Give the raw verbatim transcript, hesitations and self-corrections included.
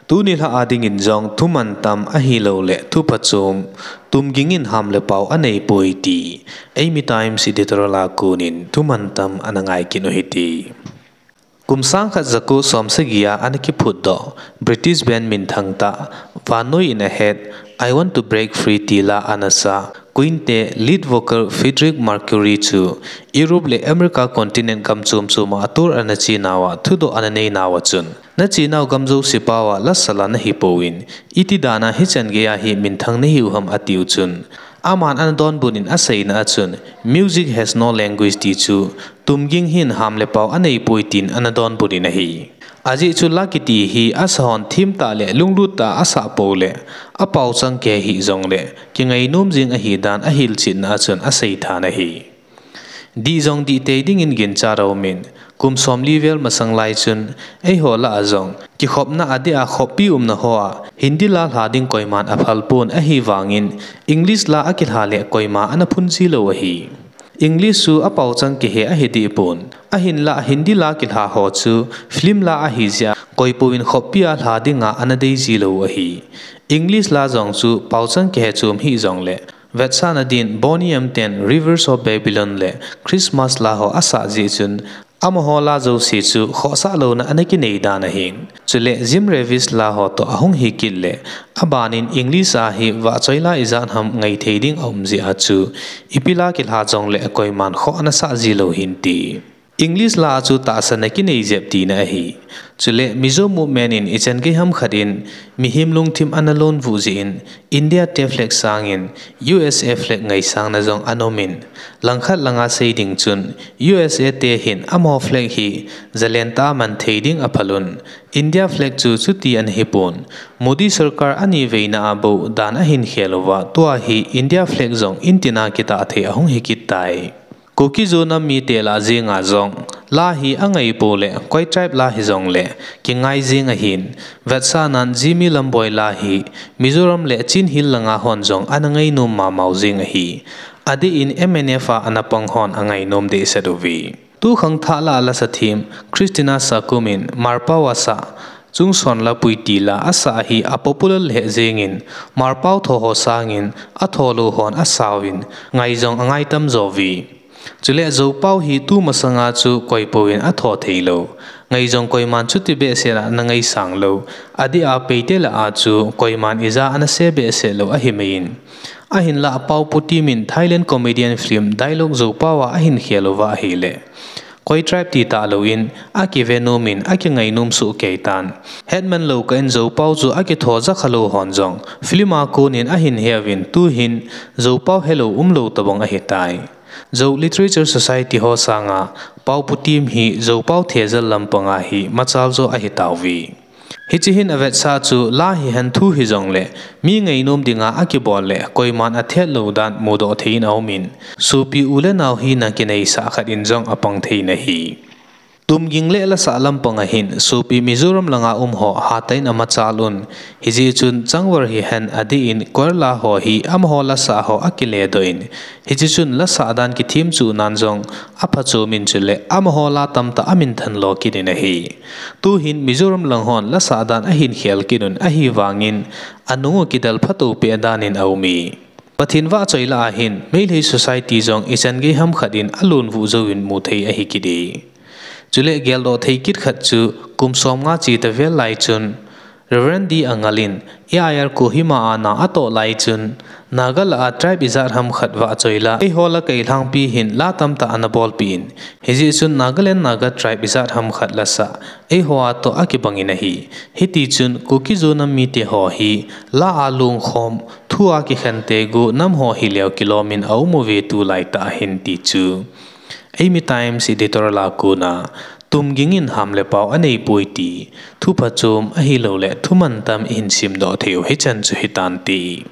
Tuni lha a dingin jong thumantam ahilouleh thuphachom, tumging in ham le pao aneipoi ti Eimi Times editorial a konin thumantam ana ngai kit u hite. Kum sangkhat jako somsagi a ana kiphutdoh British band minthang tah, vannoi in ahet, I Want to Break Free ti la ana sa Queen te lead vocal Frederick Mercury chu Europe le America continent gam chom chom a tour ana chenauva thudoh ana neinauva chun, nachenau gam jouse paova lasala nahipouvin, iti dana hichan geiya hi minthang nahiu ham atiu chun, aman ana donbut in aseina a chun, Music has no language ti chu, tumging hin ham le pao aneipoi tin ana donbut in ahi. Ajeh chu la kiti hi asahon themtah le lunglut tah a asah pouleh, apaochang kihe hih jongleh, kingainom jeng ahidan ahilchetna a chun aseithan ahi. Dih jong dihtei dingin ginchat aumin, kum somli vel masang lai chun, eiho lah a jong, kikhopna adeh a khoppi umna hoa, Hindi la lha ding koiman aphalpon ahivangin, English la akilha leh koima ana phunji lou ahi. English chu apaochang kihe ahideh pon. Ahinlah Hindi la kilha ho chu film la ahijeh a koipouvin khoppi a lha dinga ana deiji lou ahi. English la jong chu paochang kihe chom hih jongleh, vetsahna din Boney M ten Rivers of Babylon le Christmas la ho asah jeh chun, amaho la jouse chu khohsah louna ana kinei dan ahin. Chule Jim Reeves la ho toh ahung hikit leh, abanin English a hi vahchoi la ijat ham ngaithei ding aum jeh a chu, ipi la kilha jongleh koiman khoh ana sah ji lou hinte. English la a chu tahsanna kinei jep tina ahi. Chule Mizo movement in ichan gei ham khat in mihem lungthim ana lonvuh jeh in India te flag sangin U S A flag ngaisangna jong ana umin, langkhat langa sei ding chun U S A te hin amaho flag hi jalentah a man thei ding aphal un, India flag chu chuti ana hipon, Modi sorkar aniveina a bou dan ahin khel uva tua hi India flag jong intina kitah thei ahung hikit tai. Kuki-Zo nam mite lah jenga jong, la hi angaipou leh, koi tribe la hijongleh, kingai jeng ahin, vetsahnan Zimi Lamboi la hi, Mizoram le Chin Hill langa hon jong ana ngainom mamau jeng ahi. Adeh in M N F a ana pang hon angainom dehset uve. Tu khangthah la a lasa them, Christina Sakum in Marpao a sah, Chungson Lapui ti la asah hi a popular lheh jengin, Marpao tho ho sangin, atho lou hon asauvin, ngai jong angai tamjo uve. Chule Zopao hi tumasanga chu koipouvin atho theilou. Ngai jong koiman chuti behseh a ana ngaisang lou. Adeh a Paite lah a chu koiman ija ana se behseh lou ahimai in. Ahinlah Paopu team in Thailand comedian film dialogue Zopao a ahin khel uva ahileh, koi tribe ti talouvin, akive nomin, akingainom soh kei tan. Hetman lou kah in Zopao chu akitho jakha lou hon jong, film a konin ahin heuvin, tuhin Zopao helou umlou tobang ahitai. Zo Literature Society ho sanga, Paopu team hi Zopao thejal lampanga hi machal jo ahitauve. Hiche hin avetsah chu la hihen thu hijongleh, mi ngainom dinga akibol leh, koiman athet lou dan mudoh thei in aumin, sopi u le nao hina kineisah khat in jong apang thei in ahi. Tumging le lasah lampanga hin, sopi Mizoram langa um ho hatah in amachal un, hijeh chun changvar hihen adeh in choir la ho hi amaho lasah ho akiledoh in, hiche chun lasah dan kithemchuh nan jong aphachom in chuleh amaho la tamtah aminthan lo kit in ahi. Tuhin Mizoram lang hon lasah dan ahin khel kit un ahivangin anung u kidel phatou peh dan in aume. Pathen vahchoi lah a hin Meitei society jong ichan gei ham khat in alonvuh jouvin mu thei ahi kit e. Chule geldoh thei kit khat chu kum somnga cheta vel lai chun Reverend D Angal in A I R Kohima a na atoh lai chun, Naga lah a tribe ijat ham khat vahchoi la, eiho la kailhangpi hin la tamtah ana bolpeh in, hijeh chun Nagaland Naga tribe ijat ham khat lasah, eiho a toh akibang in ahi. Hitichun Kuki-Zo nam mite ho hi la a lungkhom, thu a kikhante gu nam ho hileu kilom in aum uve tulaitah hin ti chu Eimi Times editorial a kona, tumging in ham le pao aneipoi ti, thuphachom ahilouleh thumantam ihin simdoh thei u hichan chu hitante.